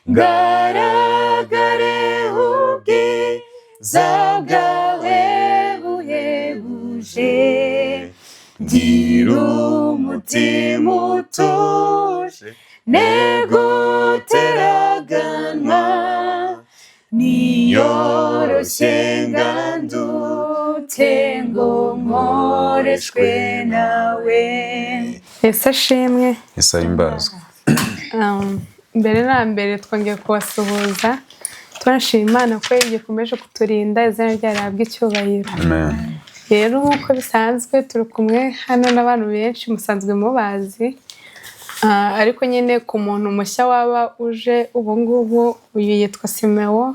Ngaragare ubwiza bwawe buhebuje. Ngira umutima utuje, neguteraganwa, niyoroshye ngandute ngo nkoreshwe nawe. Ese ashimwe. Yesu ahimbazwe. Mbere na mbere twongeye kubasuhuza, turashima Imana ko igikomeje kuturinda, izina ryayo rihabwe icyubahiro. Amen. Rero nk'uko bisanzwe turi kumwe hano n'abantu benshi musanzwe mubazi. Ariko nyine ku muntu mushya waba uje ubu ngubu, uyu yitwa Simeo,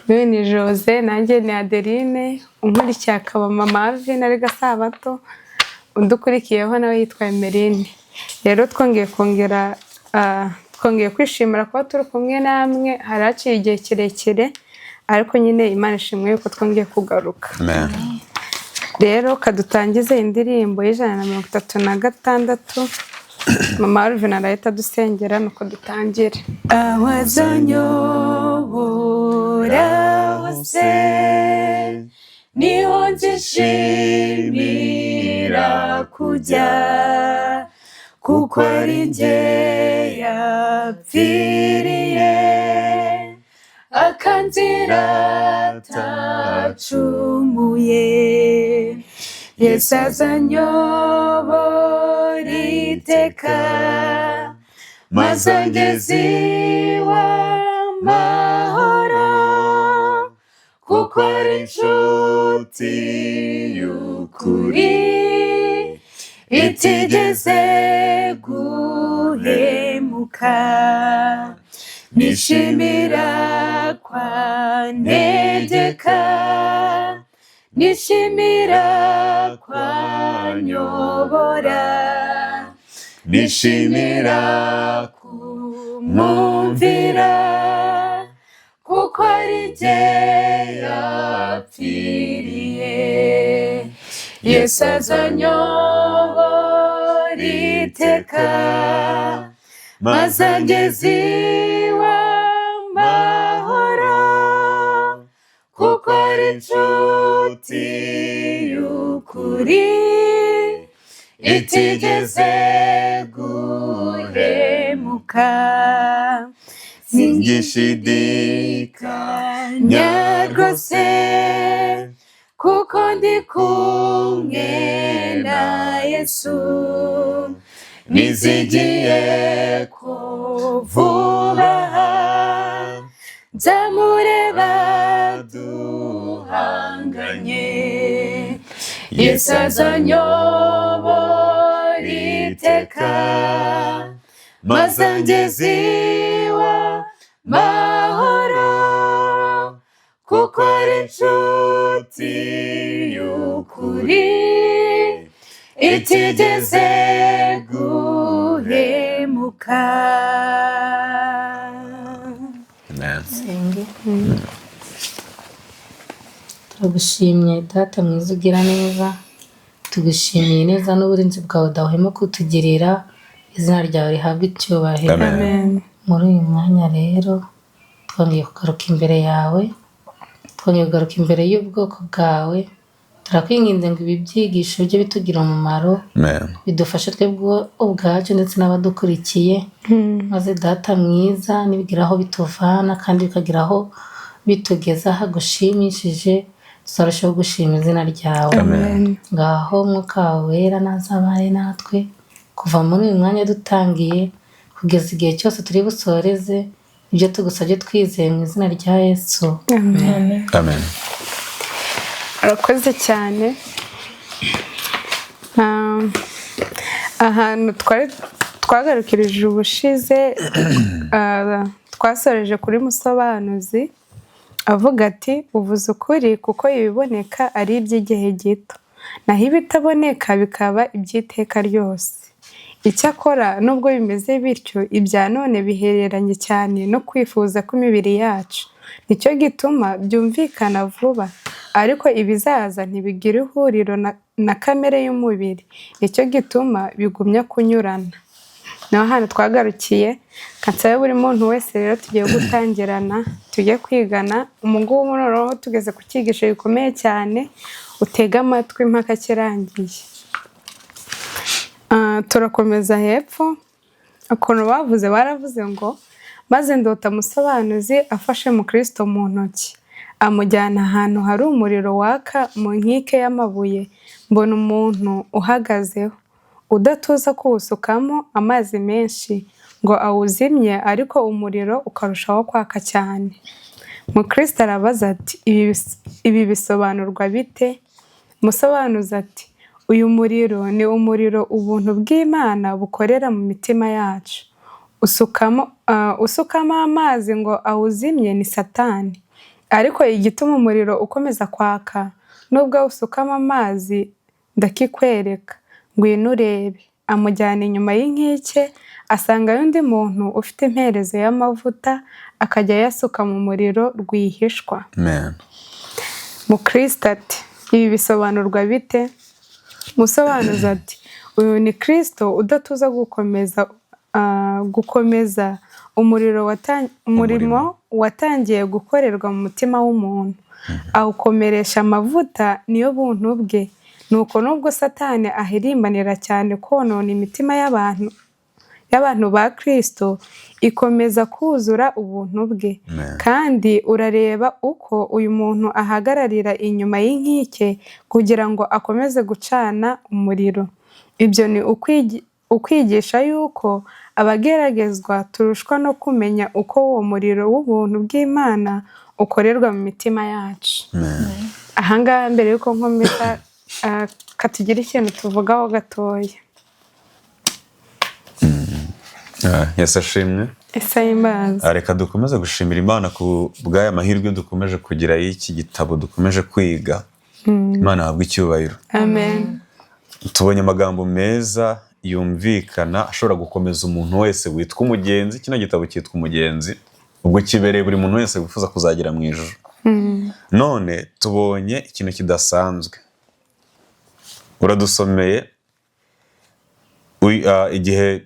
uyu ni Jose, nanjye ni Adeline, unkurikiye akaba Mama Alvin ari Gasabato, undi ukurikiyeho nawe yitwa Emeline. Rero twongeye kongera twongeye kwishimira kuba turi kumwe namwe. Hari haciye igihe kirekire, ariko nyine Imana ishimwe yuko twongeye kugaruka. Amen. Rero kadutangize indirimbo y'136. Mama Alvin arahita adusengera nuko dutangire. Aho azanyobora hose niho nzishimira kujya, kuko ari jye yapfiriye, akanzira atacumuye. Yesu azanyobora iteka, maze angeze iwe amahoro, kuko ari inshuti y'ukuri itigeze guhemuka. Nishimira kwantegeka, nishimira kwanyobora, nishimira kumwumvira, kuko ari jye yapfiriye. Yesu azanyobora iteka, maze angeze iwe amahoro, kuko ari inshuti y'ukuri itigeze guhemuka. Singishidikanya rwose, kuko ndi kumwe na Yesu. Nizigiye ko vuba aha nzamureba duhanganye. Yesu azanyobora iteka, maze angeze iwe amahoro, kuko ari inshuti y'ukuri itigeze guhemuka. Amen. Senge. Turagushimye Data mwiza ugira neza, tugushimiye neza n'uburinzi bwawe udahwema kutugirira, izina ryawe rihabwe icyubahiro. Amen. Amen. Muri uyu mwanya rero twongeye kugaruka imbere yawe, twongeye kugaruka imbere y'ubwoko bwawe. Turakwinginze ngo ibi byigisho bijye bitugira umumaro, Amen. bidufashe twebwe ubwacu ndetse n'abadukurikiye, maze Data mwiza nibigira aho bituvana kandi bikagira aho bitugeza hagushimishije, tuzarushaho gushima izina ryawe. Amen. Ngaho Mwuka wawe Wera nazabane natwe kuva muri uyu mwanya dutangiye kugeza igihe cyose turi busoreze ibyo tugusabye twizeye, mu izina rya Yesu. Amen. Amen. Urakoze cyane. Ahantu twari twagarukirije ubushize, twasoreje kuri Musobanuzi avuga ati: "Uvuze ukuri, kuko ibiboneka ari iby'igihe gito, naho ibitaboneka bikaba iby'iteka ryose. Icyakora nubwo bimeze bityo, ibya none bihereranye cyane no kwifuza kw'imibiri yacu, nicyo gituma byumvikana vuba, ariko ibizaza ntibigira ihuriro na kamere y'umubiri, nicyo gituma bigumya kunyurana." Naho hano twagarukiye, kansabe buri muntu wese rero tugiye gutangirana, tujye kwigana. Ubu ngubu noneho tugeze ku cyigisho gikomeye cyane, utege amatwi mpaka kirangiye. Turakomeza hepfo ukuntu bavuze. Baravuze ngo: "Maze ndota Musobanuzi afashe Mukristo mu ntoki, amujyana ahantu hari umuriro waka mu nkike y'amabuye. Mbona umuntu uhagazeho udatuza kuwusukamo amazi menshi ngo awuzimye, ariko umuriro ukarushaho kwaka cyane. Mukristo arabaza ati: 'Ibi bisobanurwa bite?' Musobanuzi ati: 'Uyu muriro ni umuriro ubuntu bw'Imana bukorera mu mitima yacu. Usukamo amazi ngo awuzimye ni Satani. Ariko igituma umuriro ukomeza kwaka nubwo awusukamo amazi ndakikwereka, ngwino urebe.' Amujyana inyuma y'inkike, asangayo undi muntu ufite imperezo y'amavuta, akajya ayasuka mu muriro rwihishwa." Amen. Mukristo ati: "Ibi bisobanurwa bite?" Musobanuzi ati: "Uyu ni Kristo udatuza gukomeza umurimo watangiye gukorerwa mu mutima w'umuntu, awukomeresha amavuta, niyo buntu bwe. Nuko nubwo Satani ahirimbanira cyane konona imitima y'abantu ba Kristo, ikomeza kuzura ubuntu bwe." Amen. "Kandi urareba uko uyu muntu ahagararira inyuma y'inkike kugira ngo akomeze gucana umuriro. Ibyo ni ukwigisha yuko abageragezwa turushwa no kumenya uko uwo muriro w'ubuntu bw'Imana ukorerwa mu mitima yacu." Amen. Ahangaha, mbere y'uko nkomeza, katugira ikintu tuvugaho gatoya. Yesu ashimwe. Ese ahimbaza. Reka dukomeze gushimira Imana ku bw'aya mahirwe dukomeje kugira y'iki gitabo dukomeje kwiga. Imana ahabwe icyubahiro. Amen. Tubonye amagambo meza yumvikana, ashobora gukomeza umuntu wese witwa umugenzi. Kino gitabo cyitwa Umugenzi, ubwo kibereye buri muntu wese wifuza kuzagera mu ijuru. None tubonye ikintu kidasanzwe uradusomeye. Igihe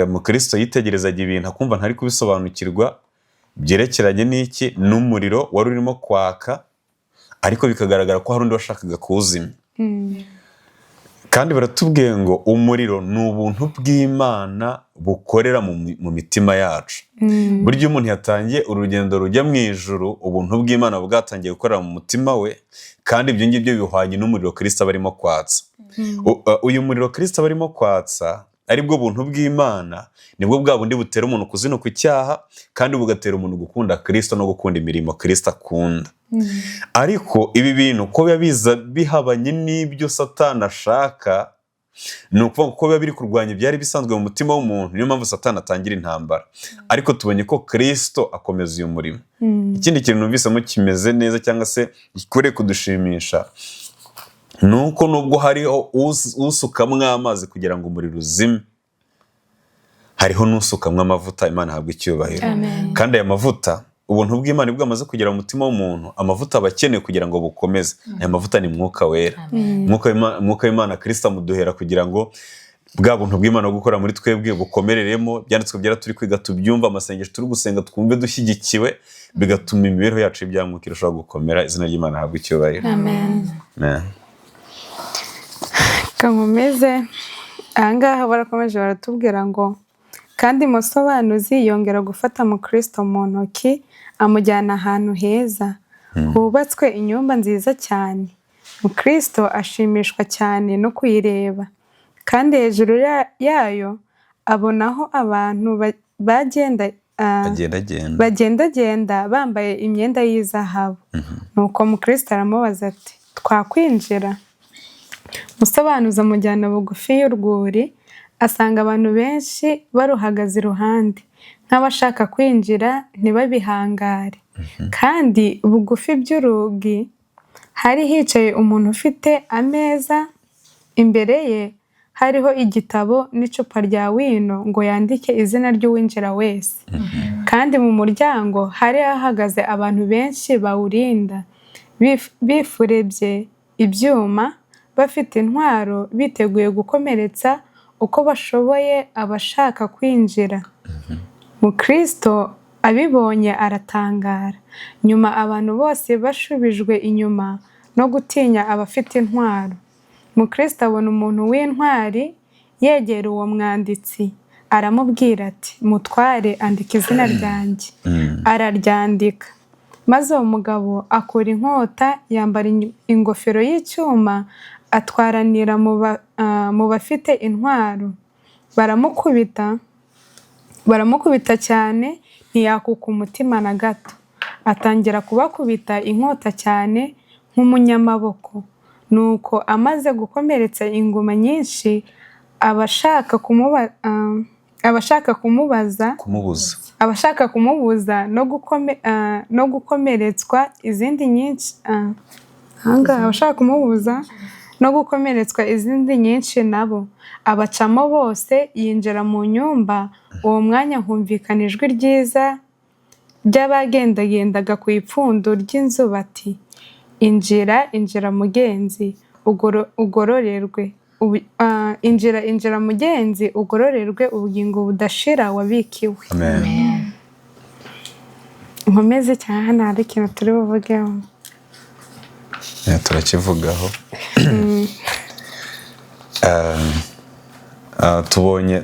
mukristo yitegerezaga ibintu akumva ntari kubisobanukirwa byerekeranye n'iki, n'umuriro wari urimo kwaka, ariko bikagaragara ko hari undi washakaga kuwuzimya. Kandi baratubwiye ngo umuriro ni ubuntu bw'Imana bukorera mu mitima yacu. Burya iyo umuntu yatangiye urugendo rujya mu ijuru, ubuntu bw'Imana buba bwatangiye gukorera mu mutima we, kandi ibyo ngibyo bihwanye n'umuriro Kirisito aba arimo kwatsa. Uyu muriro Kirisito aba arimo kwatsa, aribwo buntu bw'Imana, nibwo bwa bundi butera umuntu kuzinukwa icyaha, kandi bugatera umuntu gukunda Kirisito no gukunda imirimo Kirisito akunda. Ariko ibi bintu ko biba biza bihabanye n'ibyo Satani ashaka, ni ukuvuga ko biba biri kurwanya ibyari bisanzwe mu mutima w'umuntu. Niyo mpamvu Satani atangira intambara. Ariko tubonye ko Kirisito akomeza uyu murimo. Ikindi kintu numvisemo kimeze neza cyangwa se gikwiriye kudushimisha, ni uko nubwo hariho usukamwo amazi kugira ngo umuriro uzime, hariho n'usukamwo amavuta. Imana ahabwa icyubahiro. Amen. Kandi aya mavuta, ubuntu bw'Imana bwo bwamaze kugera mu mutima w'umuntu, amavuta aba akenewe kugira ngo bukomeze. Aya mavuta ni Mwuka Wera. Mwuka w'Imana Kirisito amuduhera kugira ngo bwa buntu bw'Imana gukora muri twebwe bukomereremo. Byanditswe byera turi kwiga tubyumva, amasengesho turi gusenga twumve dushyigikiwe, bigatuma imibereho yacu y'ibya mwuka irushaho gukomera. Izina ry'Imana ahabwa icyubahiro. Amen. Amen. Reka nkomeze. Ahangaha barakomeje baratubwira ngo: "Kandi Musobanuzi yongera gufata Mukristo mu ntoki, amujyana ahantu heza hubatswe inyumba nziza cyane. Mukristo ashimishwa cyane no kuyireba, kandi hejuru yayo abonaho abantu bagendagenda, bagendagenda bambaye imyenda y'izahabu. Nuko Mukristo aramubaza ati: 'Twakwinjira?' Musobanuzi amujyana bugufi y'urwuri, asanga abantu benshi baruhagaze iruhande nk'abashaka kwinjira ntibabihangare. Kandi bugufi by'urugi hari hicaye umuntu ufite ameza, imbere ye hariho igitabo n'icupa rya wino ngo yandike izina ry'uwinjira wese. Kandi mu muryango hari hahagaze abantu benshi bawurinda, bifurebye ibyuma, bafite intwaro, biteguye gukomeretsa uko bashoboye abashaka kwinjira. Mukristo abibonye aratangara. Nyuma abantu bose bashubijwe inyuma no gutinya abafite intwaro. Mukristo abona umuntu w'intwari yegera uwo mwanditsi, aramubwira ati: "Mutware, andika izina ryanjye." Araryandika. Maze uwo mugabo akura inkota, yambara ingofero y'icyuma, atwaranira mu bafite intwaro. Baramukubita, baramukubita cyane, ntiyakuka umutima na gato. Atangira kubakubita inkota cyane nk'umunyamaboko. Nuko amaze gukomeretsa inguma nyinshi abashaka kumubaza Kumubuza. Abashaka kumubuza no gukomeretswa izindi nyinshi, ahangaha abashaka kumubuza no gukomeretswa izindi nyinshi nabo abacamo bose, yinjira mu nyumba. Uwo mwanya humvikana ijwi ryiza ry'abagendagendaga ku ipfundo ry'inzu bati: "Injira, injira mugenzi, ugororerwe injira, injira mugenzi, ugororerwe ubugingo budashira wabikiwe." Amen. Nkomeze cyane? Hano hari ikintu turi buvugeho? Turakivugaho.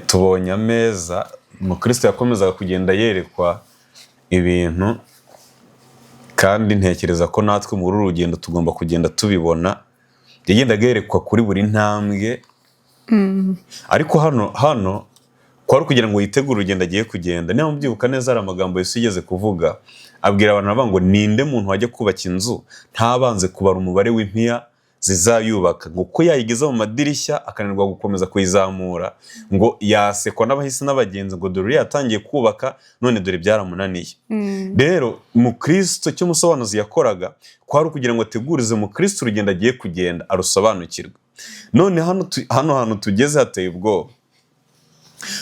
Tubonye ameza. Umukristo yakomezaga kugenda yerekwa ibintu, kandi ntekereza ko natwe muri uru rugendo tugomba kugenda tubibona. Yagendaga yerekwa kuri buri ntambwe, ariko hano kwari ukugira ngo yitegure urugendo agiye kugenda. Niba mubyibuka neza, hari amagambo Yesu yigeze kuvuga, abwira abantu aravuga ngo: "Ninde muntu wajya kubaka inzu ntabanze kubara umubare w'impiya zizayubaka, ngo ko yayigeza mu madirishya akananirwa gukomeza kuyizamura, ngo yasekwa n'abahisi n'abagenzi, ngo dore uriya yatangiye kubaka none dore byaramunaniye." Rero mukristo, icyo umusobanuzi yakoraga kwari ukugira ngo ategurize mukristo urugendo agiye kugenda arusobanukirwe. None hano hantu tugeze hateye ubwoba.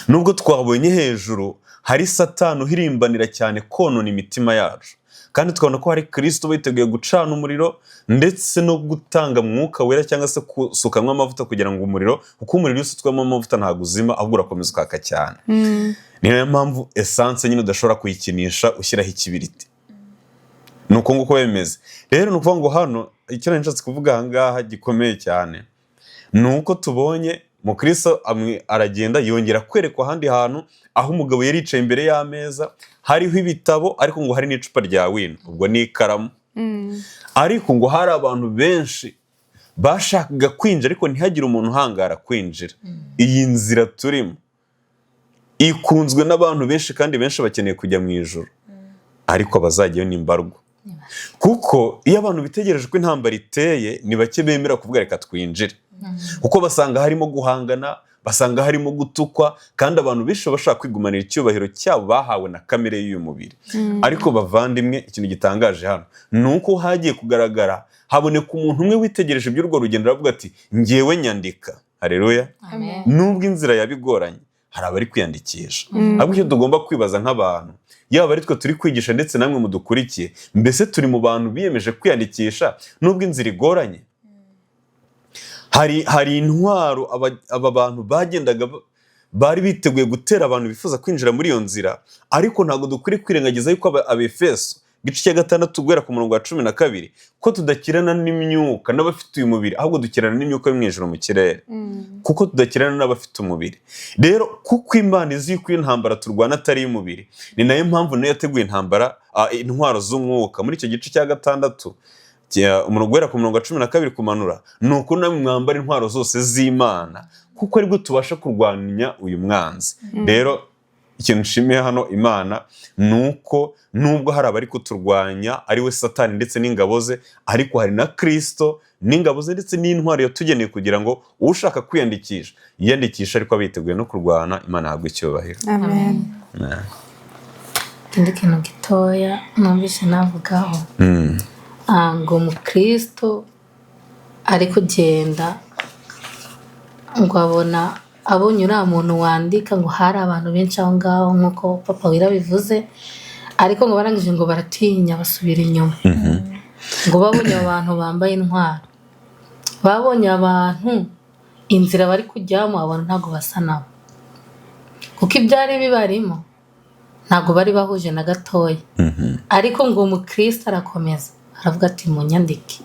Nubwo twabonye hejuru hari Satani uhirimbanira cyane konona imitima yacu, kandi tukabona ko hari Kirisito witeguye gucana umuriro ndetse no gutanga Mwuka Wera cyangwa se gusukamwo amavuta kugira ngo umuriro, kuko umuriro iyo usutswemo amavuta ntabwo uzima, ahubwo urakomeza ukaka cyane. Ni nayo mpamvu essence nyine udashobora kuyikinisha ushyiraho ikibiriti. Ni uko nguko biba bimeze. Rero ni ukuvuga ngo hano icyo nari nshatse kuvuga aha ngaha gikomeye cyane ni uko tubonye mukristo aragenda, yongera kwerekwa ahandi hantu aho umugabo yari yicaye imbere y'ameza, hariho ibitabo, ariko ngo hari n'icupa rya wino, ubwo ni ikaramu, ariko ngo hari abantu benshi bashakaga kwinjira, ariko ntihagire umuntu uhangara kwinjira. Iyi nzira turimo ikunzwe n'abantu benshi, kandi benshi bakeneye kujya mu ijuru, ariko abazajyayo ni mbarwa, kuko iyo abantu bitegereje ko intambara iteye, ni bake bemera kuvuga "reka twinjire", kuko basanga harimo guhangana, basanga harimo gutukwa, kandi abantu benshi baba bashaka kwigumanira icyubahiro cyabo bahawe na kamere y'uyu mubiri. Ariko bavandimwe, ikintu gitangaje hano ni uko hagiye kugaragara, haboneka umuntu umwe witegereje iby'urwo rugendo, aravuga ati: "Ngewe nyandika." Hareruya! Amen. Nubwo inzira yabigoranye, hari abari kwiyandikisha. Ahubwo icyo tugomba kwibaza nk'abantu, yaba ari twe turi kwigisha ndetse namwe mudukurikiye, mbese turi mu bantu biyemeje kwiyandikisha nubwo inzira igoranye? Hari intwaro aba bantu bagendaga bari biteguye gutera abantu bifuza kwinjira muri iyo nzira. Ariko ntabwo dukwiriye kwirengagiza yuko Abefeso igice cya 6 guhera ku murongo wa 12, ko tudakirana n'imyuka n'abafite uyu mubiri, ahubwo dukirana n'imyuka yo mu ijuru mu kirere, kuko tudakirana n'abafite umubiri. Rero kuko Imana izi yuko iyo ntambara turwana atari iy'umubiri, ni nayo mpamvu nayo yateguye intambara, intwaro z'umwuka. Muri icyo gice cya gatandatu, umurongo guhera ku murongo wa 12 kumanura, ni uko namwe mwambara intwaro zose z'Imana, kuko aribwo tubasha kurwanya uyu mwanzi. Rero ikintu nshimiye hano Imana ni uko nubwo hari abari kuturwanya, ari we Satani ndetse n'ingabo ze, ariko hari na Kirisito n'ingabo ze ndetse n'intwaro yatugeneye kugira ngo ushaka kwiyandikisha yiyandikishe, ariko aba yiteguye no kurwana. Imana ahabwe icyubahiro. Amen. Ikindi kintu gitoya numvise navugaho, ngo umukristo ari kugenda, ngo abona, abonye uriya muntu wandika, ngo hari abantu benshi aho ngaho nk'uko papa wira bivuze, ariko ngo barangije ngo baratinya, basubira inyuma. Ngo babonye abantu bambaye intwaro, babonye abantu Inzira bari kujyamo abona ntabwo basa nabo, kuko ibyari bibarimo ntabwo bari bahuje na gatoya. Ariko ngo umukristo arakomeza aravuga ati: "Munyandike."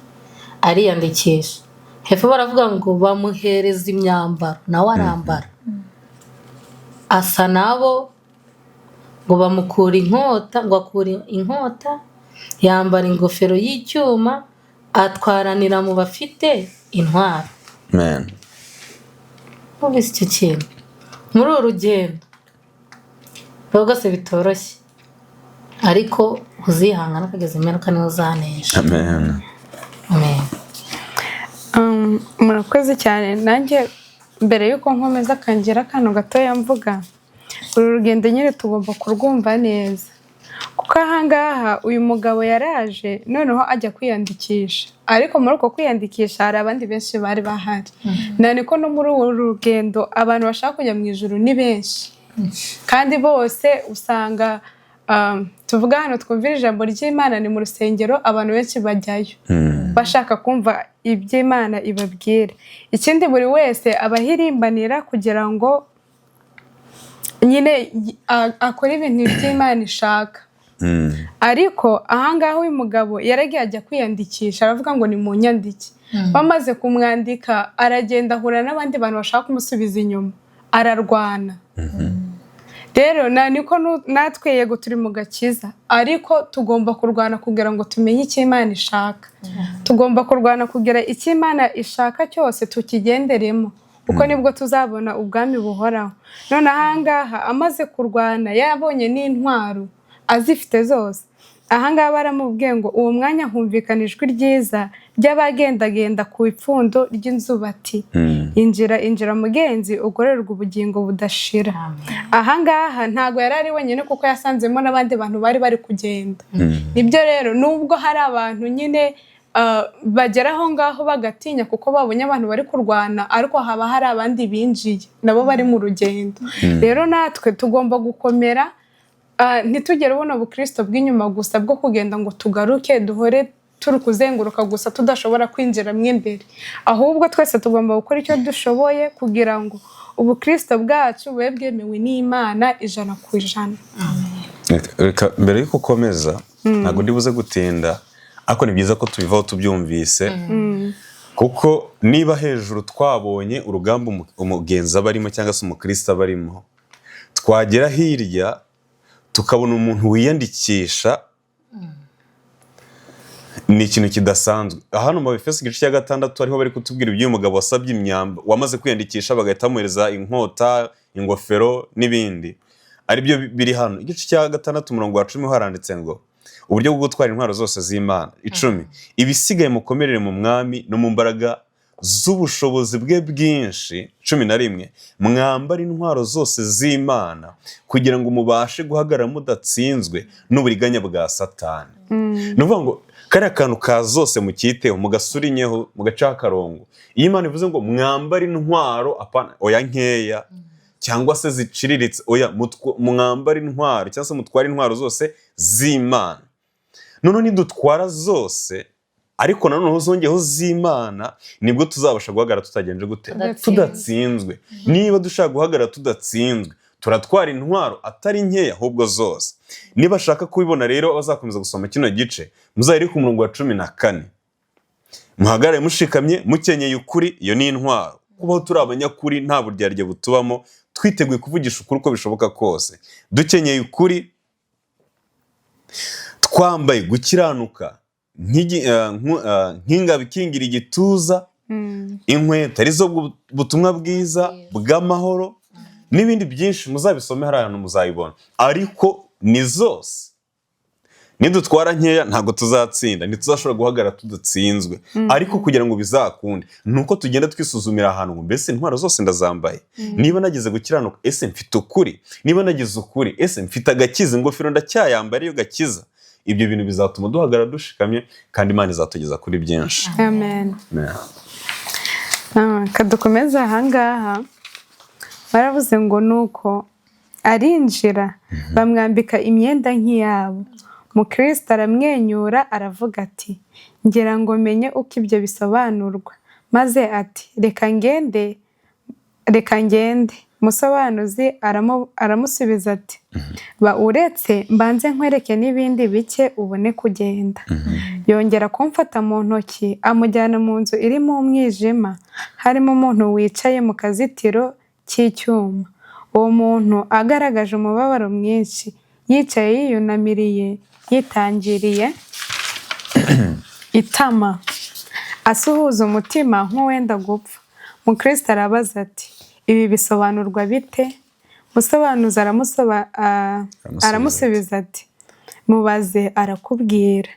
Ariyandikisha. Hepfo baravuga ngo bamuhereza imyambaro, nawe arambara asa nabo. Ngo bamukura inkota, ngo akura inkota, yambara ingofero y'icyuma, atwaranira mu bafite intwaro. Amen. Numvise icyo kintu muri uru rugendo rwose bitoroshye, ariko uzihangana akageza imperuka niwe uzanesha. Amen. Amen. Murakoze cyane. Nanjye mbere y'uko nkomeza akangira akantu gatoya mvuga, uru rugendo nyine tugomba kurwumva neza, kuko ahangaha uyu mugabo yaraje noneho ajya kwiyandikisha, ariko muri uko kwiyandikisha hari abandi benshi bari bahari. Na niko no muri uru rugendo abantu bashaka kujya mu ijuru ni benshi, kandi bose usanga tuvuga hano twumvira ijambo ry'Imana ni mu rusengero, abantu benshi bajyayo bashaka kumva iby'Imana ibabwira. Ikindi, buri wese aba ahirimbanira kugira ngo nyine akore ibintu by'Imana ishaka. Ariko ahangaha uyu mugabo yaragiye ajya kwiyandikisha, aravuga ngo ni mu nyandike. Bamaze kumwandika, aragenda ahura n'abandi bantu bashaka kumusubiza inyuma, ararwana. Rero na niko natwe yego turi mu gakiza, ariko tugomba kurwana kugira ngo tumenye icyo Imana ishaka. Tugomba kurwana kugira icyo Imana ishaka cyose tukigenderemo, kuko nibwo tuzabona ubwami buhoraho. None ahangaha amaze kurwana, yabonye n'intwaro azifite zose, ahangaha baramubwiye ngo uwo mwanya humvikana ijwi ryiza ry'abagendagenda ku ipfundo ry'inzu bati: "Injira, injira mugenzi, ugororerwa ubugingo budashira." Ahangaha ntabwo yari ari wenyine, kuko yasanzemo n'abandi bantu bari bari kugenda. Nibyo rero, nubwo hari abantu nyine bagera aho ngaho bagatinya kuko babonye abantu bari kurwana, ariko haba hari abandi binjiye nabo bari mu rugendo. Rero natwe tugomba gukomera, ntitugere buno bukristo bw'inyuma gusa bwo kugenda ngo tugaruke duhore turi kuzenguruka gusa tudashobora kwinjiramo imbere. Ahubwo twese tugomba gukora icyo dushoboye kugira ngo ubukristo bwacu bube bwemewe n'Imana 100%. Reka mbere y'uko ukomeza, ntabwo ndi buze gutinda, ariko ni byiza ko tubivaho tubyumvise, kuko niba hejuru twabonye urugamba umugenzi aba arimo cyangwa se umukristo aba arimo, twagera hirya tukabona umuntu wiyandikisha, ni ikintu kidasanzwe. Hano mu Befeso igice cya 6 hariho bari kutubwira iby'uyu mugabo wasabye imyamba, wamaze kwiyandikisha bagahita bamuhereza inkota, ingofero n'ibindi, aribyo biri hano. Igice cya 6 umurongo wa 10 haranditse ngo uburyo bwo gutwara intwaro zose z'Imana. 10: ibisigaye mukomerere mu Mwami no mu mbaraga z'ubushobozi bwe bwinshi. 11: mwambare intwaro zose z'Imana kugira ngo mubashe guhagarara mudatsinzwe n'uburiganya bwa Satani. Ni ukuvuga ngo kariya kantu ka zose mukiteho, mugasurinyeho, mugacaho akarongo. Iyo Imana ivuze ngo mwambare intwaro, apana oya nkeya cyangwa se ziciriritse, oya, mwambare intwaro cyangwa se mutware intwaro zose z'Imana. Noneho nidutwara zose, ariko nanone zongeyeho z'Imana, nibwo tuzabasha guhagarara tutagenje gute? Tudatsinzwe. Tudatsinzwe. Niba dushaka guhagarara tudatsinzwe, turatwara intwaro atari nkeya ahubwo zose. Niba ashaka kubibona rero, bazakomeza gusoma kino gice, muzahere ku murongo wa 14: muhagarare mushikamye mukenyeye ukuri. Iyo ni intwaro, kubaho turi abanyakuri, nta buryarya butubamo, twiteguye kuvugisha ukuri uko bishoboka kose, dukenyeye ukuri, twambaye gukiranuka nk'ingabo ikingira igituza, inkweto arizo butumwa bwiza bw'amahoro, n'ibindi byinshi. Muzabisome hari ahantu muzabibona, ariko ni zose. Nidutwara nkeya ntabwo tuzatsinda, ntituzashobora guhagarara tudatsinzwe. Ariko kugira ngo bizakunde ni uko tugenda twisuzumira ahantu ngo mbese intwaro zose ndazambaye? Niba nageze gukiranuka, ese mfite ukuri? Niba nagize ukuri, ese mfite agakiza? Ingofero ndacyayambaye ariyo gakiza? Ibyo bintu bizatuma duhagarara dushikamye, kandi Imana izatugeza kuri byinshi. Amen. Amen. Kadukomeze ahangaha. Baravuze ngo nuko arinjira, bamwambika imyenda nk'iyabo. Mukristo aramwenyura, aravuga ati: "Ngira ngo menye uko ibyo bisobanurwa." Maze ati: "Reka ngende." Reka ngende. Musobanuzi aramusubiza ati: "Ba uretse mbanze nkwereke n'ibindi bike, ubone kugenda." Yongera kumfata mu ntoki, amujyana mu nzu irimo umwijima, harimo umuntu wicaye mu kazitiro k'icyuma. Uwo muntu agaragaje umubabaro mwinshi, yicaye yiyunamiriye, yitangiriye itama, asuhuza umutima nk'uwenda gupfa. Mukristo arabaza ati: "Ibi bisobanurwa bite?" Musobanuzi Aramusubiza. Aramusubiza ati: "Mubaze arakubwira."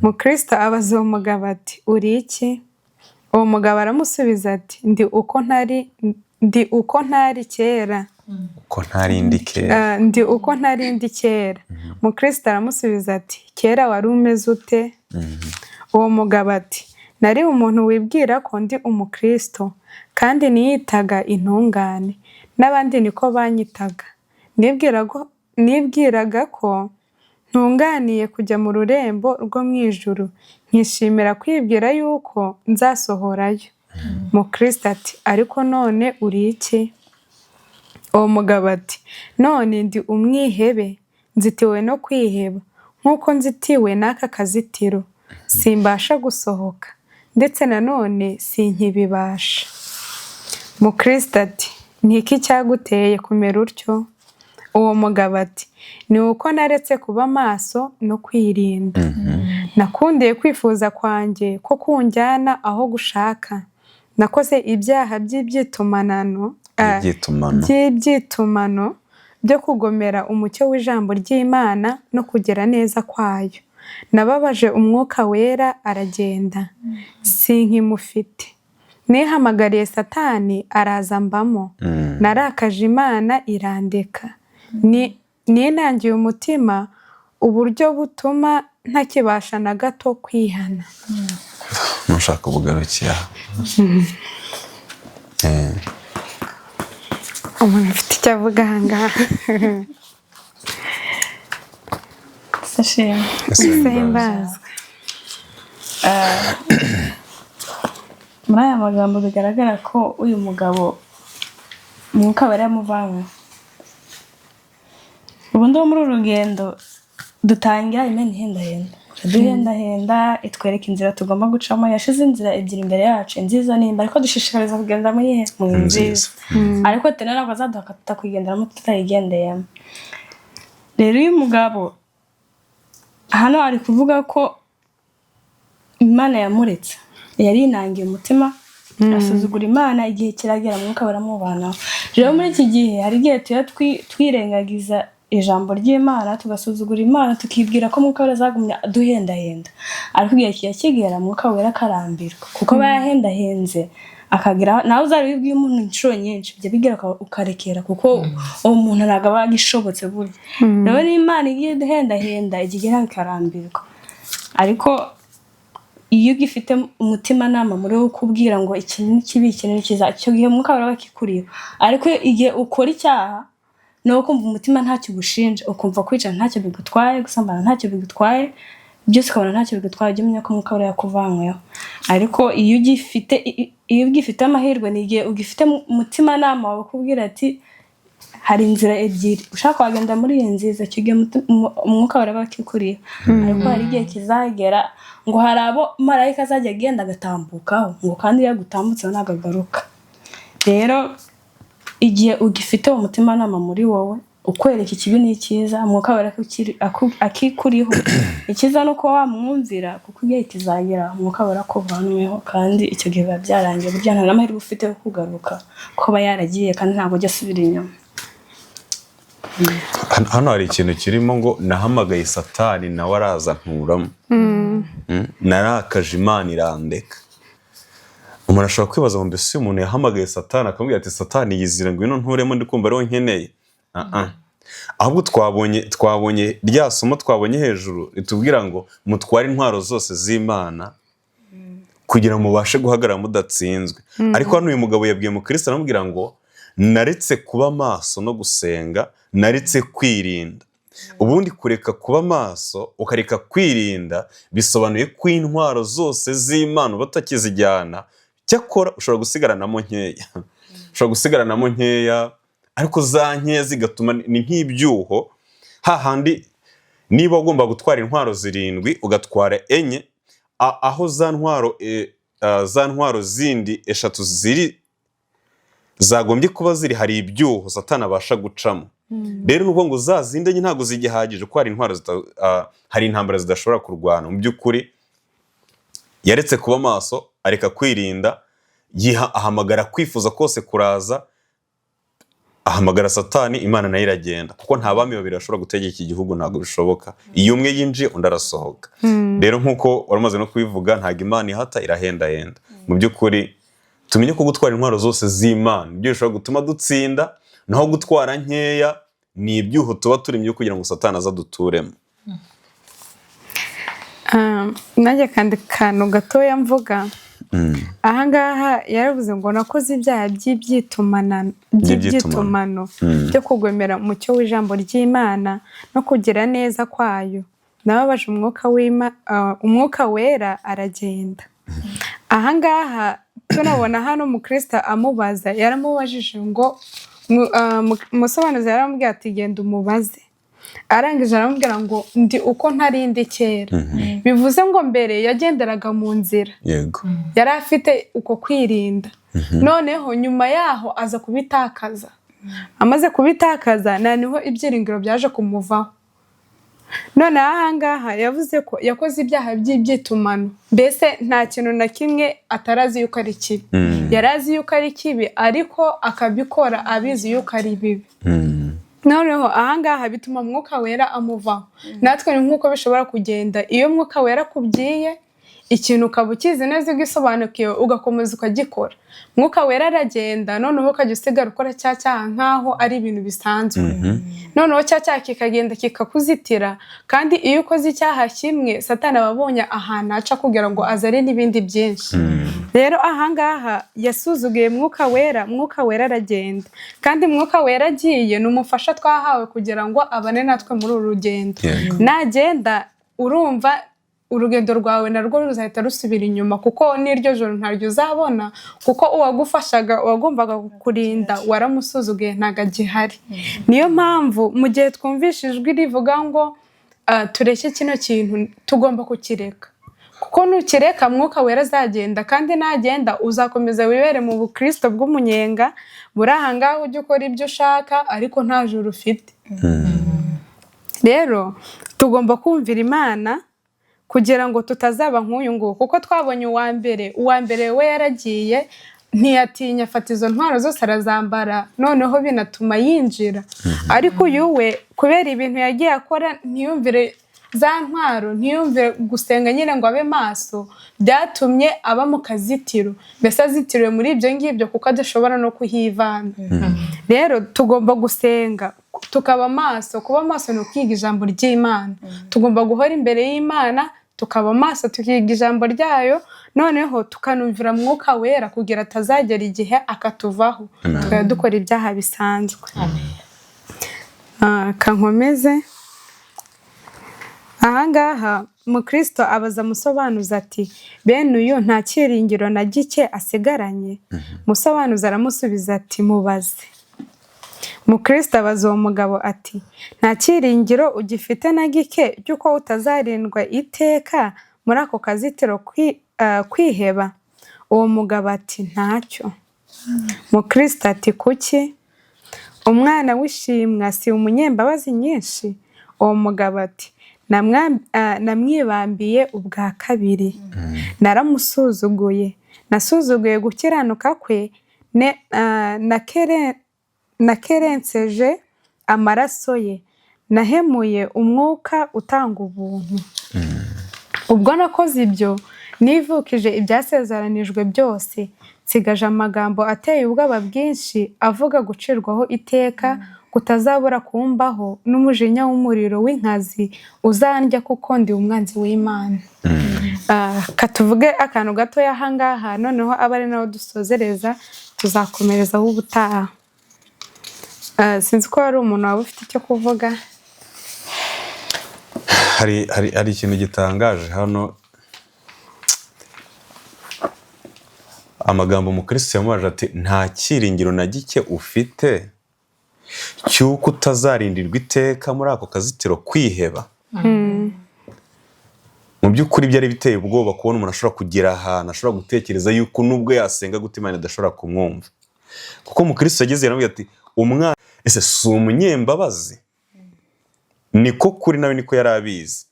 Mukristo abaza uwo mugabo ati: "Uri iki?" Uwo mugabo aramusubiza ati: "Ndi uko ntari kera." Ko ntarindi kera. Ah, "Ndi uko ntari ndi kera." Mukristo aramusubiza ati: "Kera wari umeze ute?" Uwo mugabo ati: "Nari umuntu wibwira ko ndi umukristo, kandi niyitaga intungane, n'abandi niko banyitaga. Nibwiraga ko ntunganiye kujya mu rurembo rwo mu ijuru, nkishimira kwibwira yuko nzasohorayo." Mukristo ati: "Ariko none uri iki?" Uwo mugabo ati: "None ndi umwihebe, nzitiwe no kwiheba, nk'uko nzitiwe n'aka kazitiro. Simbasha gusohoka, ndetse nanone sinkibibasha." Mukristo ati: "Ni iki cyaguteye kumera utyo?" Uwo mugabo ati: "Ni uko naretse kuba maso no kwirinda. Nakundiye kwifuza kwanjye ko kunjyana aho gushaka. Nakoze ibyaha by'ibyitumanano Ibyitumano. by'ibyitumano byo kugomera umucyo w'ijambo ry'Imana no kugira neza kwayo. Nababaje Umwuka Wera, aragenda, sinkimufite. Nihamagariye Satani, araza mbamo. Narakaje Imana, irandeka. Ninangiye umutima uburyo butuma ntakibasha na gato kwihana." Ntushaka kubugarukira. Umuntu ufite icyo avuga aha ngaha? Sashimwe. Simbazwa. Muri aya magambo bigaragara ko uyu mugabo Umwuka Wera yamuvanywe. Ubundi wo muri uru rugendo dutangira, Imana ihendahenda, iraduhendahenda, itwereka inzira tugomba gucamo. Yashize inzira ebyiri imbere yacu, inziza n'imbi, ariko dushishikariza kugenda muri he? Mu nziza. Ariko tena ntabwo azaduha tutakuyigenderamo, tutayigendeyemo. Rero uyu mugabo hano ari kuvuga ko Imana yamuretse, yari yinangiye umutima, asuzugura Imana. Igihe kiragera Mwuka baramubanaho. Rero muri iki gihe hari igihe tuba twirengagiza ijambo ry'Imana, tugasuzugura Imana, tukibwira ko Mwuka Wera azagumya aduhendahenda. Ariko igihe kijya kigera Mwuka Wera akarambirwa, kuko aba yahendahenze akagira nawe uzari wibwiye umuntu inshuro nyinshi, ibyo bigera ukarekera, kuko uwo muntu ntabwo aba agishobotse burya. Rero n'Imana igiye iduhendahenda, igihe igera ikarambirwa. Ariko iyo ugifite umutimanama muri wo ukubwira ngo iki ni kibi, iki ni cyiza, icyo gihe Mwuka Wera aba akikuriho. Ariko igihe ukora icyaha, ni ukumva umutima ntacyo ugushinja, ukumva kwica ntacyo bigutwaye, gusambana ntacyo bigutwaye, byose ukabona ntacyo bigutwaye, ujye umenya ko Mwuka Wera yakuvanyweho. Ariko iyo ugifite amahirwe, ni igihe ugifite umutimanama wawe ukubwira ati: "Hari inzira ebyiri, ushaka wagenda muri iyi nziza." Icyo gihe Umwuka Wera aba akikuriho. Ariko hari igihe kizagera ngo hari abo marayika azajya agenda agatambukaho, ngo kandi iyo agutambutseho ntabwo agaruka. Rero igihe ugifite uwo mutimanama muri wowe ukwereka ikibi n'icyiza, Umwuka Wera akikuriho, icyiza ni uko wamwumvira, kuko igihe kizagera Umwuka Wera akuvanweho, kandi icyo gihe biba byarangiye. Burya nta n'amahirwe ufite yo kugaruka, kuko aba yaragiye kandi ntabwo ujya asubira inyuma. Hano hari ikintu kirimo ngo: "Nahamagaye Satani, nawe araza nturamo. Narakaje Imana, irandeka." Umuntu ashobora kwibaza ngo: mbese uyu muntu yahamagaye Satani akamubwira ati: "Satani, yizire, ngwino nturemo, ndi kumva ariwo nkeneye"? Ah, ah. Ahubwo twabonye rya somo twabonye hejuru ritubwira ngo mutware intwaro zose z'Imana kugira ngo mubashe guhagarara mudatsinzwe. Ariko hano uyu mugabo yabwiye mukristo, aramubwira ngo: "Naretse kuba maso no gusenga, naretse kwirinda." Ubundi kureka kuba maso, ukareka kwirinda, bisobanuye ko intwaro zose z'Imana uba utakizijyana. Cyakora ushobora gusigaranamo nkeya. Ushobora gusigaranamo nkeya, ariko za nkeya zigatuma ni nk'ibyuho hahandi. Niba ugomba gutwara intwaro zirindwi ugatwara enye, aho za ntwaro zindi eshatu ziri zagombye kuba ziri, hari ibyuho Satani abasha gucamo. Rero ni ukuvuga ngo za zindi enye ntabwo zigihagije, kuko hari intwaro hari intambara zidashobora kurwana. Mu by'ukuri yaretse kuba maso, areka kwirinda, yiha ahamagara kwifuza kose kuraza, ahamagara Satani, Imana nayo iragenda, kuko nta bami babiri bashobora gutegeka igihugu, ntabwo bishoboka. Iyo umwe yinjiye undi arasohoka. Rero nk'uko wari umaze no kubivuga, ntabwo Imana ihata, irahendahenda. Mu by'ukuri tumenye ko gutwara intwaro zose z'Imana nibyo bishobora gutuma dutsinda, naho gutwara nkeya ni ibyuho tuba turimo kugira ngo Satani aze aduturemo. Nanjye kandi kantu gatoya mvuga ahangaha, yaravuze ngo nakoze ibyaha by'ibyitumano byo kugomera umucyo w'ijambo ry'Imana no kugira neza kwayo, nababaje umwuka wera aragenda. Ahangaha tunabona hano umukristo amubaza, yaramubajije ngo umusobanuzi yaramubwiye ati: "Genda umubaze." Arangije aramubwira ngo: "Ndi uko ntarindi kera." Bivuze ngo mbere yagenderaga mu nzira, yari afite uko kwirinda, noneho nyuma yaho aza kubitakaza. Amaze kubitakaza, noneho ibyiringiro byaje kumuvaho. Noneho ahangaha yavuze ko yakoze ibyaha by'ibyitumano, mbese nta kintu na kimwe atarazi yuko ari kibi. Yari azi yuko ari kibi, ariko akabikora abizi yuko ari bibi. Noneho ahangaha bituma Mwuka Wera amuvaho. Natwe ni nk'uko bishobora kugenda: iyo Mwuka Wera akubwiye ikintu ukaba ukizi neza, ugisobanukiwe, ugakomeza ukagikora, Mwuka Wera aragenda, noneho ukajya usigara ukora cya cyaha nk'aho ari ibintu bisanzwe. Noneho cya cyaha kikagenda kikakuzitira, kandi iyo ukoze icyaha kimwe, Satani aba abonye ahantu aca kugira ngo azane n'ibindi byinshi. Rero ahangaha yasuzuguye Mwuka Wera, Mwuka Wera aragenda. Kandi Mwuka Wera agiye, ni umufasha twahawe kugira ngo abane natwe muri uru rugendo. Nagenda, urumva urugendo rwawe narwo ruzahita rusubira inyuma, kuko n'iryo joro ntaryo uzabona, kuko uwagufashaga, uwagombaga kukurinda, waramusuzuguye, ntabwo agihari. Niyo mpamvu mu gihe twumvishe ijwi rivuga ngo tureke kino kintu, tugomba kukireka, kuko nukireka Mwuka Wera azagenda, kandi nagenda uzakomeza wibere mu bukristo bw'umunyenga buri aha ngaha, ujye ukora ibyo ushaka, ariko nta juru ufite. Rero tugomba kumvira Imana kugira ngo tutazaba nk'uyu nguyu, kuko twabonye uwa mbere. Uwa mbere we yaragiye, ntiyatinya, afata izo ntwaro zose arazambara, noneho binatuma yinjira. Ariko uyu we, kubera ibintu yagiye akora, ntiyumvire za ntwaro, ntiyumvire gusenga nyine ngo abe maso, byatumye aba mu kazitiro, mbese azitiriwe muri ibyo ngibyo kuko adashobora no kuhivana. Rero tugomba gusenga, tukaba maso. Kuba maso ni ukwiga ijambo ry'Imana. Tugomba guhora imbere y'Imana, tukaba maso, tukiga ijambo ryayo, noneho tukanumvira Mwuka Wera kugira atazagera igihe akatuvaho, tukajya dukora ibyaha bisanzwe. Kankomeze ahangaha, mukristo abaza musobanuzi ati: "Bene uyu nta cyiringiro na gike asigaranye?" Musobanuzi aramusubiza ati: "Mubaze." Mukristo abaza uwo mugabo ati: "Nta cyiringiro ugifite na gike cy'uko utazarindwa iteka muri ako kazitiro kwiheba?" Uwo mugabo ati: "Ntacyo." Mukristo ati: "Kuki? Umwana w'ishimwa si umunyembabazi nyinshi?" Uwo mugabo ati: "Namwibambiye ubwa kabiri, naramusuzuguye, nasuzuguye gukiranuka kwe, nakerenseje amaraso ye, nahemuye umwuka utanga ubuntu. Ubwo nakoze ibyo, nivukije ibyasezeranijwe byose, nsigaje amagambo ateye ubwoba bwinshi avuga gucirwaho iteka kutazabura kumbaho n'umujinya w'umuriro w'inkazi uzandya, kuko ndi umwanzi w'Imana." Katuvuge akantu gatoya ahangaha, noneho abe ari naho dusozereza, tuzakomerezaho ubutaha. Sinzi ko hari umuntu waba ufite icyo kuvuga. Hari ikintu gitangaje hano. Amagambo umukristo yamubaje ati nta cyiringiro na gike ufite cy'uko utazarindirwa iteka muri ako kazitiro kwiheba. Mu by'ukuri byari biteye ubwoba kubona umuntu ashobora kugera ahantu ashobora gutekereza yuko nubwo yasenga gute Imana idashobora kumwumva, kuko umukristo yageze yaramubwira ati umwana ese si umunyembabazi? Niko kuri nawe niko yari abizi,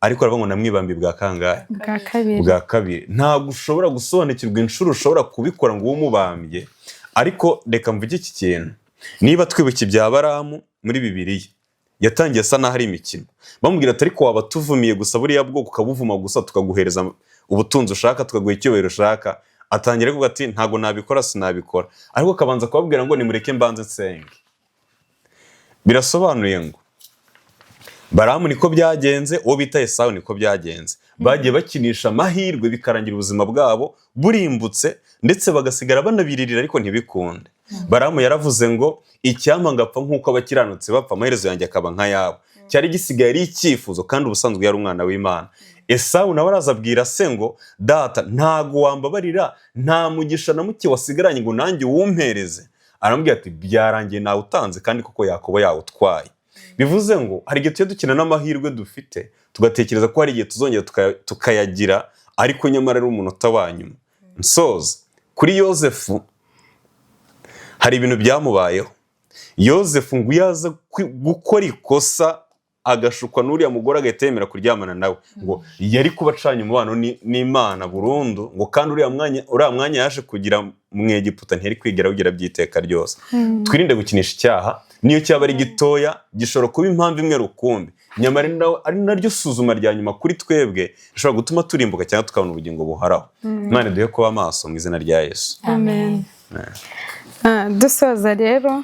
ariko aravuga ngo namwibambi bwa kangahe? Bwa kabiri. Bwa kabiri. Ntabwo ushobora gusobanukirwa inshuro ushobora kubikora ngo ube umubambye. Ariko reka mvuge iki kintu: niba twibuka ibya Baramu muri Bibiliya, yatangiye asa n'aho ari imikino, bamubwira ati ariko waba tuvumiye gusa buriya bwoko ukabuvuma gusa, tukaguhereza ubutunzi ushaka, tukaguha icyubahiro ushaka. Atangira kuvuga ati ntabwo nabikora, sinabikora, ariko akabanza kubabwira ngo nimureke mbanze nsenge. Birasobanuye ngo Baramu niko byagenze, uwo bita Esawu niko byagenze. Bagiye bakinisha amahirwe bikarangira ubuzima bwabo burimbutse, ndetse bagasigara banabiririra ariko ntibikunde. Baramu yaravuze ngo icyampa ngapfa nk'uko abakiranutsi bapfa, amaherezo yanjye akaba nk'ayabo. Cyari gisigaye ari icyifuzo, kandi ubusanzwe yari umwana w'Imana. Esawu nawe araza abwira se ngo data, ntago wambabarira, nta mugisha na muke wasigaranye ngo nanjye uwumpereze? Aramubwira ati byarangiye nawutanze, kandi koko Yakobo yawutwaye. Bivuze ngo hari igihe tujya dukina n'amahirwe dufite, tugatekereza ko hari igihe tuzongera tukayagira, ariko nyamara ari umunota wa nyuma. Nsoza kuri Yozefu, hari ibintu byamubayeho. Yozefu ngo iyo aza gukora ikosa agashukwa n'uriya mugore agahita yemera kuryamana nawe, ngo yari kuba acanye umubano n'Imana burundu, ngo kandi uriya mwanya yaje kugira mu Egiputa ntiyari kwigera awugira by'iteka ryose. Twirinde gukinisha icyaha, niyo cyaba ari gitoya gishobora kuba impamvu imwe rukumbi, nyamara ari naryo suzuma rya nyuma kuri twebwe rishobora gutuma turimbuka cyangwa tukabona ubugingo buhoraho. Imana iduhe kuba maso mu izina rya Yesu. Amen. Dusoza rero,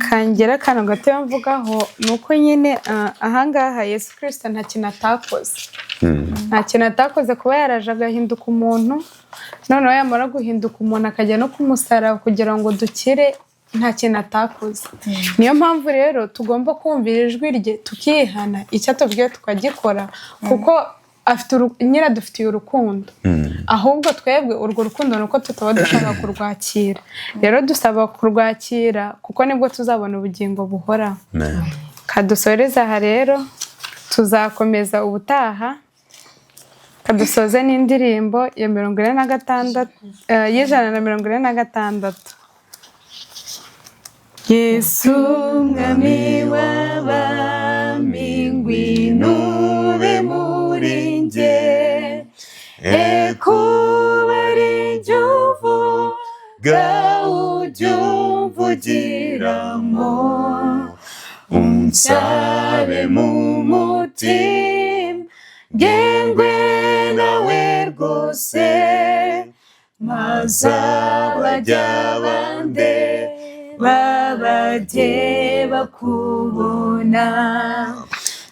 kangira akantu gato mvugaho ni uko nyine ahangaha Yesu Kirisito nta kintu atakoze, nta kintu atakoze. Kuba yaraje agahinduka umuntu, noneho yamara guhinduka umuntu akajya no kumusaraba kugira ngo dukire, nta kintu atakoze. Niyo mpamvu rero tugomba kumvira ijwi rye, tukihana, icyo atubwiye tukagikora, kuko afite nyine adufitiye urukundo. Ahubwo twebwe urwo rukundo ni uko tutaba dushaka kurwakira. Rero dusaba kurwakira, kuko nibwo tuzabona ubugingo buhoraho. Amen. Kadusoreze aha rero, tuzakomeza ubutaha. Kadusoze n'indirimbo ya 46, y'146. Yesu mwami w'abami, ngwino ube muri njye, ekuba ari jye uvuga ujye umvugiramo, unsabe mu mutima, ngengwe nawe rwose, maze abajya bande babajye bakubona.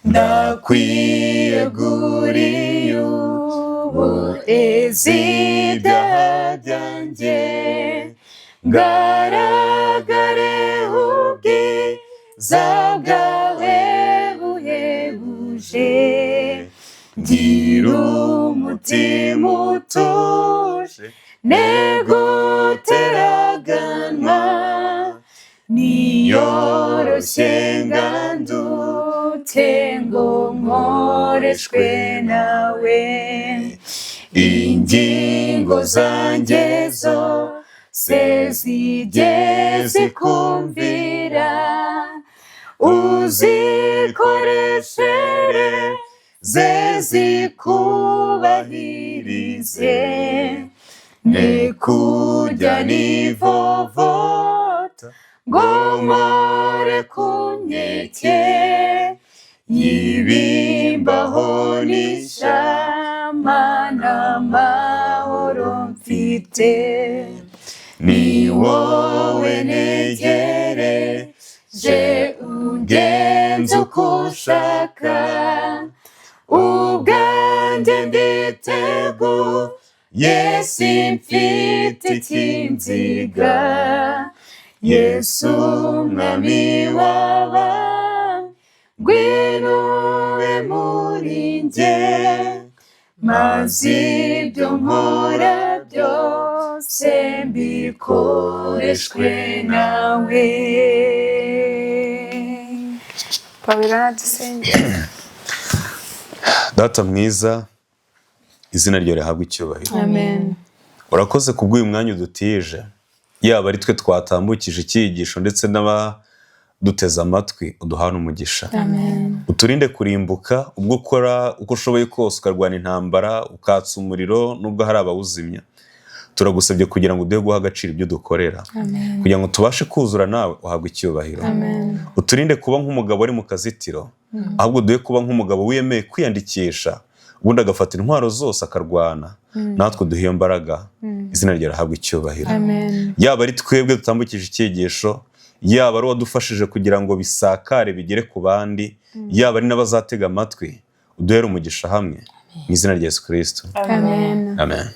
Ndakwiyeguriye ubu, ezi ibyaha byanjye, ngaragare ubwiza bwawe buhebuje, ngira umutima utuje, neguteraganwa, niyoroshye ngandute ngo nkoreshwe nawe. Ingingo zanjye zose zijye zikumvira, uzikoreshere ze zikubahirize, ne kujya nivovota ngo mpore ku nkeke y'ibimbaho n'ishama n'amahoro mfite. Ni wowe ntegereje, ungenza uko ushaka, ubwanjye nditeguye, simfite ikinziga. Yesu mwami w'abami, ngwino ube muri njye, maze ibyo nkora byose. Byose mbikoreshwe nawe. Pawulo nadusengera. Data mwiza, izina ryawe rihabwe icyubahiro. Amen. Urakoze kubw'uyu mwanya udutije, yaba ari twe twatambukije icyigisho ndetse n'abaduteze amatwi, uduhane umugisha. Amen. Uturinde kurimbuka ubwo ukora uko ushoboye kose, ukarwana intambara, ukatsa umuriro nubwo hari abawuzimya. Turagusabye kugira ngo uduhe guha agaciro ibyo dukorera, Amen. kugira ngo tubashe kuzura nawe uhabwe icyubahiro. Amen. Uturinde kuba nk'umugabo wari mu kazitiro, ahubwo duhe kuba nk'umugabo wiyemeye kwiyandikisha, ubundi agafata intwaro zose akarwana. Natwe duhe iyo mbaraga. Izina ryawe rihabwe icyubahiro. Amen. Yaba ari twebwe dutambukije icyigisho, yaba ari uwadufashije kugira ngo bisakare bigere ku bandi, yaba ari n'abazatega amatwi, uduhere umugisha hamwe mu izina rya Yesu Kristo. Amen. Amen.